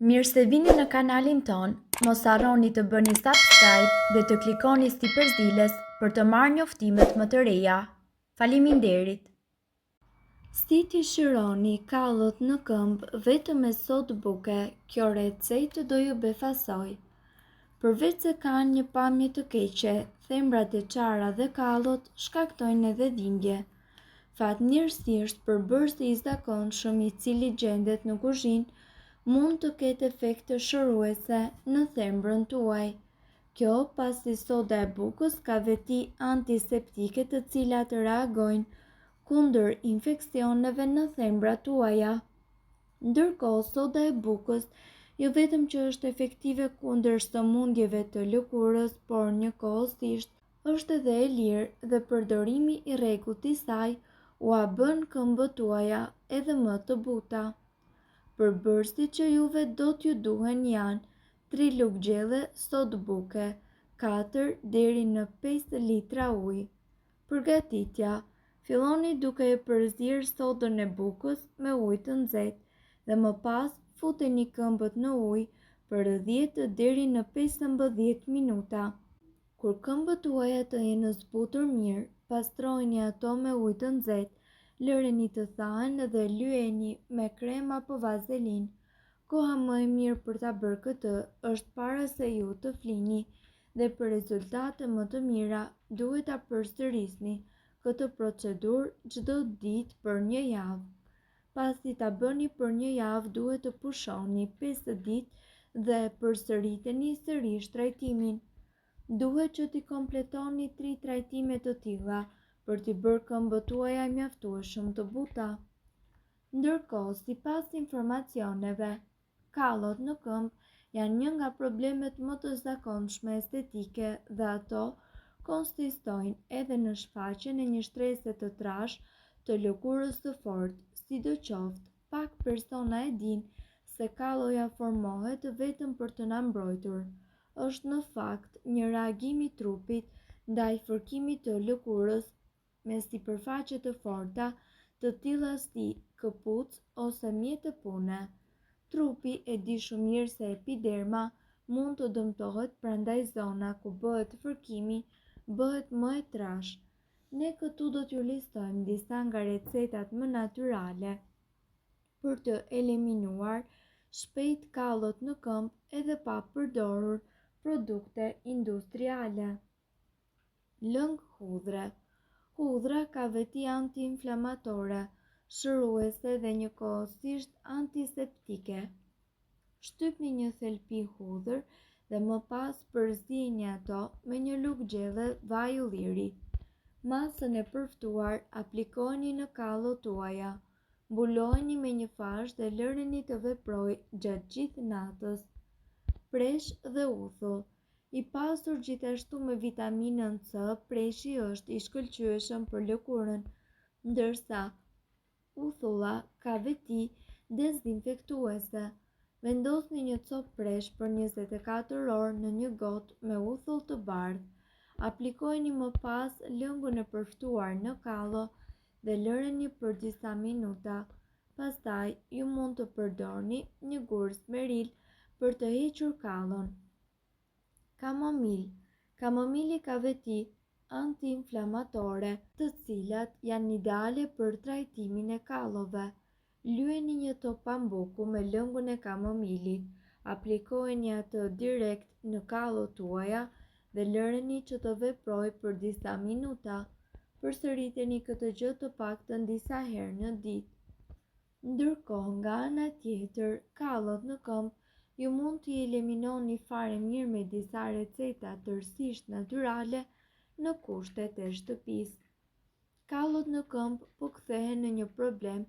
Mirë se vini në kanalin tonë, mos harroni të bëni subscribe dhe të klikoni sipër ziles për të marrë njoftimet më të reja. Faleminderit! Si t'i shëroni kallot në këmbë vetëm me sodë buke, kjo recetë do ju befasojë. Përveç se kanë një pamje të keqe, thembrat e çara dhe kallot shkaktojnë edhe dhimbje. Fatmirësisht, përbërësi i zakonshëm i cili gjendet në kuzhinë mund të ketë efekte shëruese në thembrën tuaj. Kjo pasi soda e bukës ka veti antiseptike të cilat reagojnë kundër infeksioneve në thembrat tuaja. Ndërkohë, soda e bukës jo vetëm që është efektive kundër sëmundjeve të lëkurës, por njëkohësisht është edhe e lirë dhe përdorimi i rregullt i saj ua bën këmbët tuaja edhe më të buta. Përbërësit që juve do t'ju duhen janë 3 lugë gjelle sodë buke, 4 deri në 5 litra ujë. Përgatitja, Filloni duke e përzier sodën e bukës me ujë të nxehtë dhe më pas futeni këmbët në ujë për 10 deri në 15 minuta. Kur këmbët tuaja të jenë zbutur mirë, pastrojini ato me ujë të nxehtë, lëreni të thahen dhe lyejini me krem apo vazelinë. Koha më e mirë për ta bërë këtë është para se ju të flini dhe për rezultate më të mira duhet ta përsërisni këtë procedurë çdo ditë për një javë. Pasi ta bëni për një javë duhet të pushoni 5 ditë dhe përsëriteni sërish trajtimin. Duhet që t'i kompletoni 3 trajtime të tilla për t'i bërë këmbët tuaja mjaftueshëm të buta. Ndërkohë, sipas informacioneve, Kallot në këmbë janë një nga problemet më të zakonshme estetike dhe ato konsistojnë edhe në shfaqjen e një shtrese të trashë të lëkurës së fortë. Sidoqoftë, pak persona e dinë se kalloja formohet vetëm për të na mbrojtur. Është në fakt një reagim i trupit ndaj fërkimit të lëkurës me sipërfaqe të forta, të tilla si këpucë ose mjete pune. Trupi e di shumë mirë se epiderma mund të dëmtohet prandaj zona ku bëhet fërkimi bëhet më e trashë. Ne këtu do t'ju listojmë disa nga recetat më natyrale për të eliminuar shpejt kallot në këmbë edhe pa përdorur produkte industriale. Lëng hudhre. Hudhra ka veti antiinflamatore, shëruese dhe njëkohësisht antiseptike. Shtypni një thelpi hudhër dhe më pas përziejini ato me një lugë gjelle vaj ulliri. Masën e përftuar aplikojeni në kallot tuaja. Mbulojeni me një fashë dhe lëreni të veprojë gjatë gjithë natës. Presh dhe uthull. I pasur gjithashtu me vitaminën C, preshi është i shkëlqyeshëm për lëkurën, ndërsa uthulla ka veti dezinfektuese. Vendosni një copë presh për 24 orë në një gotë me uthull të bardhë. Aplikojeni më pas lëngun e përftuar në kallo dhe lëreni për disa minuta. Pastaj ju mund të përdorni një gur zmeril për të hequr kallon. Kamomil. Kamomili ka veti antiinflamatore, të cilat janë ideale për trajtimin e kallove. Lyeni një top pambuku me lëngun e kamomilit, aplikojeni atë direkt në kallot tuaja dhe lëreni që të veprojë për disa minuta. Përsëriteni këtë gjë të paktën disa herë në ditë. Ndërkohë, nga ana tjetër, kallot në këmbë ju mund t'i eliminoni fare mirë me disa receta tërësisht natyrale në kushtet e shtëpisë. Kallot në këmbë po kthehen në një problem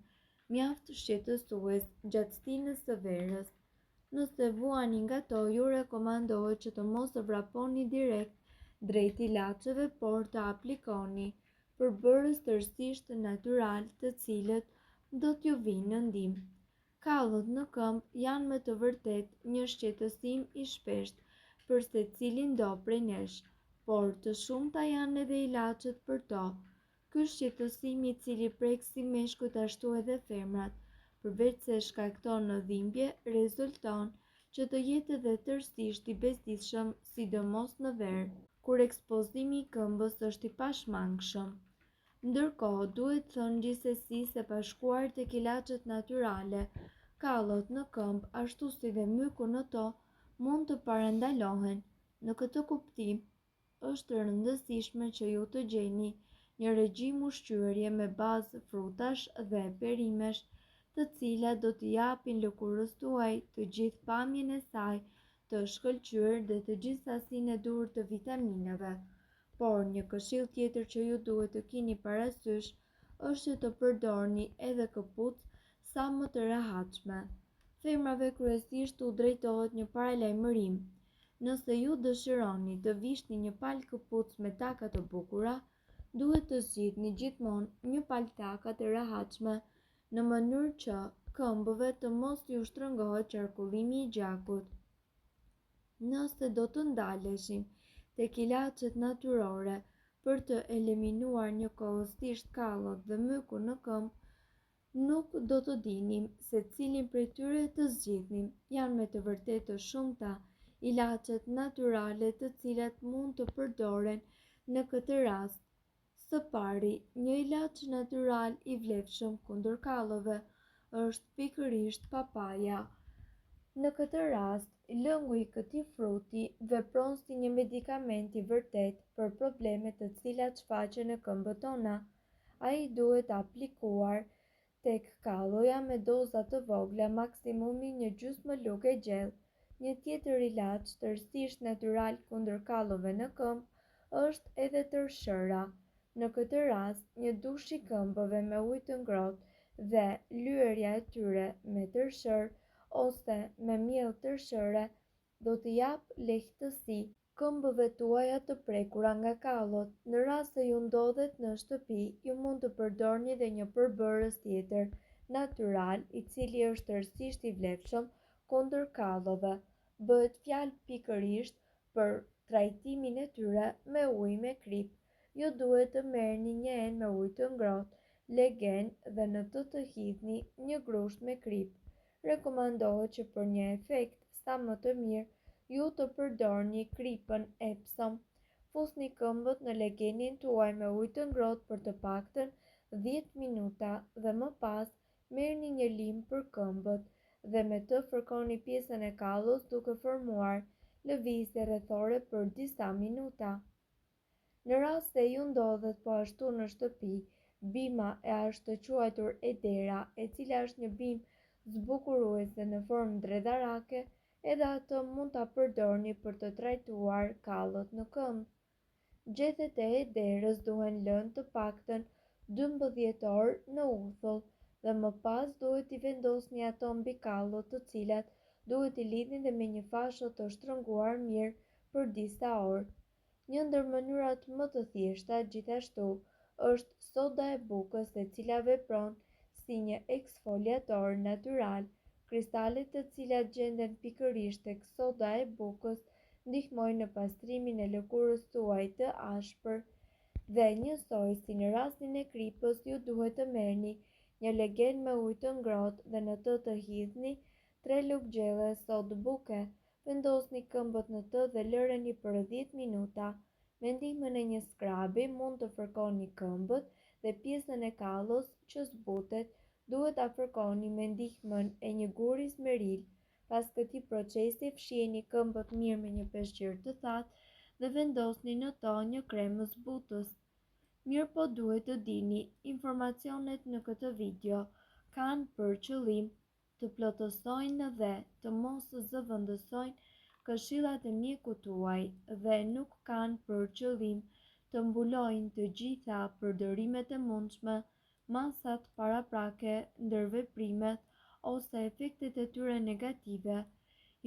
mjaft shqetësues gjatë stinës së verës. Nëse vuani nga to, ju rekomandohet që të mos vraponi direkt drejt ilaçeve, por të aplikoni përbërës tërësisht natyralë të cilët do t'ju vijnë në ndihmë. Kallot në këmbë janë me të vërtetë një shqetësim i shpeshtë për secilindo prej nesh, por të shumta janë edhe ilaçet për to. Ky shqetësim i cili prek si meshkujt ashtu edhe femrat, përveç se shkakton dhimbje, rezulton. që të jetë edhe tërësisht i bezdisshëm, sidomos në verë, kur ekspozimi i këmbës është i pashmangshëm. Ndërkohë, duhet thënë gjithsesi se pa shkuar tek ilaçet natyrale, kallot në këmbë, ashtu si dhe myku në to, mund të parandalohen. Në këtë kuptim, është e rëndësishme që ju të gjeni një regjim ushqyerje me bazë frutash dhe perimesh, të cilat do t'i japin lëkurës tuaj të gjithë pamjen e saj të shkëlqyer dhe të gjithë sasinë e duhur të vitaminave. Por, një këshillë tjetër që ju duhet të kini parasysh është që të përdorni edhe këpucë sa më të rehatshme. Femrave kryesisht u drejtohet një paralajmërim. Nëse ju dëshironi të vishni një palë këpucë me taka të bukura, duhet të zgjidhni gjithmonë një palë taka të rehatshme në mënyrë që këmbëve të mos iu shtrëngohet qarkullimi i gjakut. Nëse do të ndaleshim tek ilaçet natyrore për të eliminuar njëkohësisht kallot dhe mykun në këmbë, nuk do të dinim se cilin prej tyre të zgjidhnim. Janë me të vërtetë të shumta ilaçet natyrale të cilat mund të përdoren në këtë rast. Së pari, një ilaç natyral i vlefshëm kundër kallove është pikërisht papaja. Në këtë rast, lëngu i këtij fruti vepron si një medikament i vërtetë për problemet të cilat shfaqen në këmbët tona. Ai duhet aplikuar tek kalloja me doza të vogla, maksimumi një gjysmë lugë gjellë. Një tjetër ilaç tërësisht natyral kundër kallove në këmbë është edhe tërshëra. Në këtë rast, një dush i këmbëve me ujë të ngrohtë dhe lyerja e tyre me tërshërë ose me miell tërshëre do t'i japë lehtësi këmbëve tuaja të prekura nga kallot. Në rast se ju ndodhet në shtëpi, ju mund të përdorni dhe një përbërës tjetër natyral, i cili është tërësisht i vlefshëm kundër kallove. Bëhet fjalë pikërisht për trajtimin e tyre me ujë me kripë. Ju duhet të merrni një enë me ujë të ngrohtë, legen dhe në të të hidhni një grusht me kripë. Rekomandohet që për një efekt sa më të mirë, ju të përdorni kripën Epsom. Fusni këmbët në legenin tuaj me ujë të ngrohtë për të paktën 10 minuta dhe më pas merrni një limë për këmbët dhe me të fërkoni pjesën e kallos duke formuar lëvizje rrethore për disa minuta. Në rast se ju ndodhet po ashtu në shtëpi, bima e ashtuquajtur edera, e cila është një bimë zbukuruese në formë dredharake, edhe atë mund ta përdorni për të trajtuar kallot në këmbë. Gjethet e ederës duhen lënë të paktën 12 orë në uthull dhe më pas duhet t'i vendosni ato mbi kallot të cilat duhet t'i lidhni dhe me një fasho të shtrënguar mirë për disa orë. Një ndër mënyrat më të thjeshta, gjithashtu, është soda e bukës e cila vepron si një eksfoliator natyral. Kristalet të cilat gjenden pikërisht tek soda e bukës ndihmojnë në pastrimin e lëkurës tuaj të ashpër. Dhe njësoj si në rastin e kripës, ju duhet të merrni një legen me ujë të ngrohtë dhe në të të hidhni 3 lugë gjelle sodë buke. Vendosni këmbët në të dhe lëreni për 10 minuta. Me ndihmën e një skrabi mund të fërkoni këmbët dhe pjesën e kallos që zbutet duhet ta fërkoni me ndihmën e një guri zmeril. Pas këtij procesi fshijeni këmbët mirë me një peshqir të thatë dhe vendosni në to një krem zbutës. Mirëpo duhet të dini, informacionet në këtë video kanë për qëllim të plotësojnë dhe të mos zëvendësojnë këshillat e mjekut tuaj dhe nuk kanë për qëllim të mbulojnë të gjitha përdorimet e mundshme, masat paraprake, ndërveprimet ose efektet e tyre negative.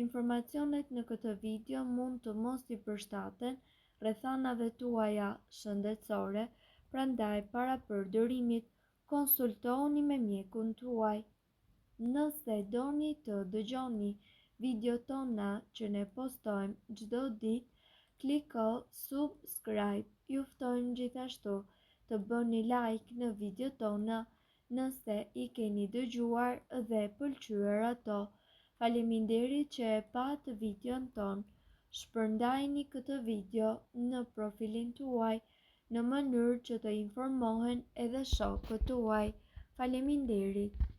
Informacionet në këtë video mund të mos i përshtaten rrethanave tuaja shëndetësore, prandaj para përdorimit konsultohuni me mjekun tuaj. Nëse doni të dëgjoni videot tona që ne postojmë çdo ditë, kliko subscribe. Ju ftojmë gjithashtu të bëni like në videot tona nëse i keni dëgjuar dhe pëlqyer ato. Faleminderit që e patë videon tonë. Shpërndajeni këtë video në profilin tuaj në mënyrë që të informohen edhe shokët tuaj. Faleminderit!